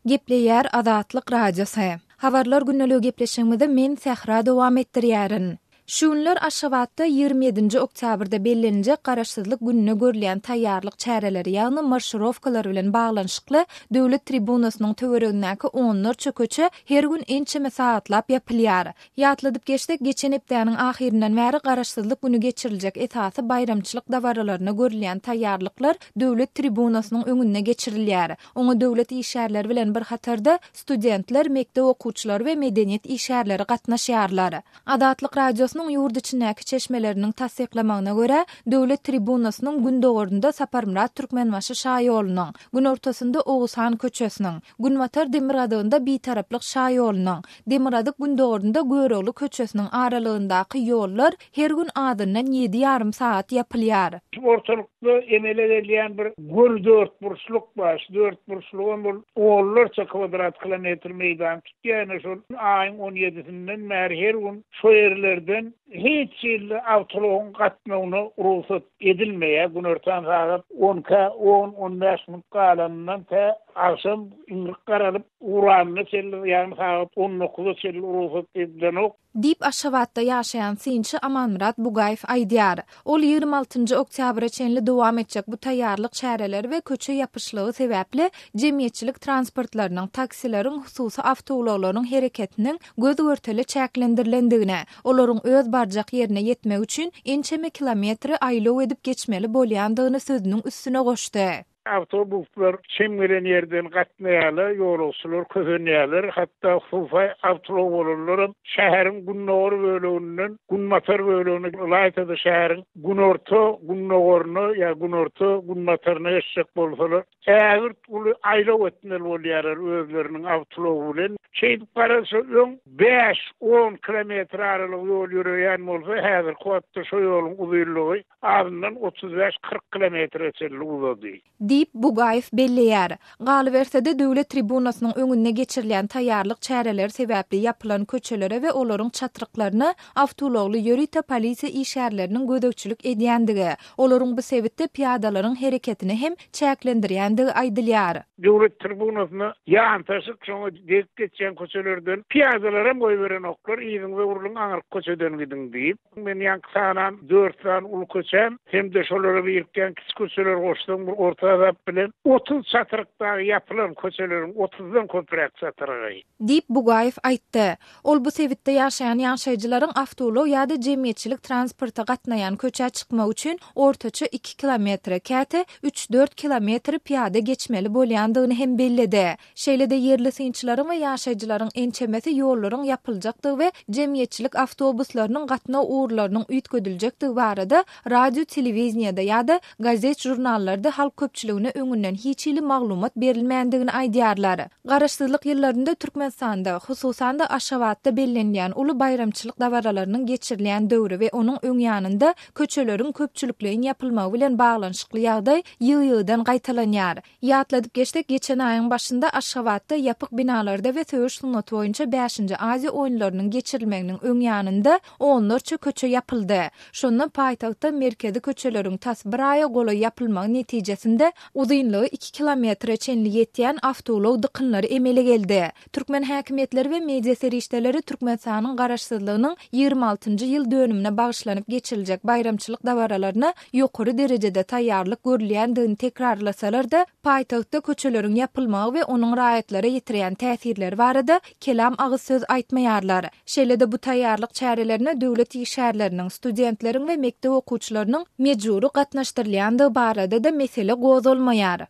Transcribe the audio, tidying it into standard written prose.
Gepleýär Azatlyk Radiosy. Habarlar gündeligi gepleşigimizi men Sähra dowam etdirýärin. Şu günler Aşgabatda 27-nji oktýabrda belleniljek Garaşsyzlyk gününe görülýän taýýarlyk çäreleri, ýagny marşirowkalar bilen baglanyşykly Döwlet tribunasynyň töweregindäki onlarça köçe her gün ençeme sagatlap ýapylýar. Ýatladyp geçsek, geçen hepdäniň ahyryndan bäri Garaşsyzlyk güni geçiriljek esasy baýramçylyk dabaralaryna görülýän taýýarlyklar döwlet tribunasynyň öňünde geçirilýär. Oňa döwlet işgärleri bilen bir hatarda, studentler, mekdep okuwçylary we medeniýet işgärleri gatnaşýarlar. Azatlyk Radiosynyň ýurt içindäki çeşmeleriniň tassyklamagyna görä, döwlet tribunasynyň gündogarynda Saparmyrat Türkmenbaşy şaýolunyň, günortasynda Oguzhan köçesiniň, günbatar-demirgazygynda Bitaraplyk şaýolunyň, Demirgazyk-gündogarynda Görogly köçesiniň aralygyndaky ýollar her gün azyndan ýedi ýarym sagat ýapylýar. Şu ortalykda emele gelýän bir göl dörtburçluk bar. Şu dörtburçlugam ol onlarça kwadrat kilometr meýdany tutýar. Ine şol aýyň on ýedisinden bäri her gün şo ýerlerden hiç hili awtoulagyň gatnawyna rugsat edilmeýär. Günortan sagat on ikä on, on bäş minut galanyndan tä agşam iňrik garalyp ugranyna çenli, ýagny sagat on dokuza çenli rugsat edilenok. Diýip, Aşgabatda ýaşaýan synçy Amanmyrat Bugaýew aýdýar. Ol 26 njy oktýabra çenli dowam etjek bu taýýarlyk çäreleri we köçe ýapyşlygy sebäpli jemgyýetçilik transportlarynyň, taksileriň, hususy awtoulaglaryň hereketiniň göz-görtele çäklendirilendigini, olaryň öz barjak ýerine ýetmek üçin ençeme kilometri aýlaw edip geçmeli bolýandygyny sözüniň üstüne goşdy. Awtobuslar çem gelen ýerden gatnaýarlar, ýolagçylar kösenýärler, hatda hususy awtoulag bolanlaram şäheriň gündogar böleginden günbatar bölegine, ylaýta-da şäheriň günorta-gündogaryna ýa günorta-günbataryna geçjek bolsalar, ägirt uly aýlaw etmeli bolýarlar özleriniň awtoulagy bilen. Şeýdip garalsa, öň bäş-on kilometr aralyk ýol ýöreýän bolsa, häzirki wagtda şo ýoluň uzynlygy azyndan 35-40 kilometre çenli uzady. Diýip, Bugaýew belleýär. Galyberse-de, döwlet tribunasynyň öňünde geçirilýän taýýarlyk çäreleri sebäpli ýapylan köçelere we olaryň çatryklaryna awtoulagly ýörite polisiýa işgärleriniň gözegçilik edýändigi, olaryň bu sebitde pyýadalaryň hereketini hem çäklendirýändigi aýdylýar. Döwlet tribunasyna ýantaşyk, şoňa degip geçýän köçelerden pyýadalaram goýberenoklar, yzyňyza urluň, aňyrky köçeden gidiň diýip. Men ýaňky sanan dört sany uly köçäm hem-de şolara birikýän kiçi köçeleri goşsaň bir orta hasap bilen 30 çatryk dagy ýapylan köçeleriň otuzdan köpräk çatrygy. Diýip, Bugaýew aýtdy. Ol bu sebitde ýaşaýan ýaşaýjylaryň awtoulag ýa-da jemgyýetçilik transporty gatnaýan köçä çykmak üçin ortaça iki kilometre, käte üç-dört kilometri pyýada geçmeli bolýandygyny hem belledi. Şeýle-de ýerli synçylaryň we ýaşaýjylaryň ençemesi ýollaryň ýapyljakdygy we jemgyýetçilik awtobuslarynyň gatnaw ugurlarynyň üýtgediljekdigi barada radio-telewideniýede ýa-da gazet-žurnallarda halk köpçüligine öňünden hiç hili maglumat berilmändigini aýdýarlar. Garaşsyzlyk ýyllarynda Türkmenistanda, hususan-da Aşgabatda bellenilýän uly baýramçylyk dabaralarynyň geçirilýän döwri we onuň öň ýanynda köçeleriň köpçülikleýin ýapylmagy bilen baglanyşykly ýagdaý ýygy-ýygydan gaýtalanýar. Ýatladyp geçsek, geçen aýyň başynda Aşgabatda ýapyk binalarda we söweş sungaty boýunça bäşinji Aziýa oýunlarynyň geçirilmeginiň öň ýanynda onlarça köçe ýapyldy. Şonda paýtagtda merkezi köçeleriň tas bir aýa golaý ýapylmagy netijesinde uzynlygy iki kilometre çenli ýetýän awtoulag dykynlary emele geldi. Türkmen häkimiýetleri we media serişdeleri Türkmenistanyň Garaşsyzlygynyň 26-njy ýyl dönümine bagyşlanyp geçiriljek baýramçylyk dabaralaryna ýokary derejede taýýarlyk görülýändigini tekrarlasalar-da, paýtagtda köçeleriň ýapylmagy we onuň raýatlara ýetirýän täsirleri barada kelam agyz söz aýtmaýarlar. Şeýle-de bu taýýarlyk çärelerine döwlet işgärleriniň, studentleriň we mekdep okuwçylarynyň mejbury gatnaşdyrylýandygy barada-da mesele gozgalmaýar.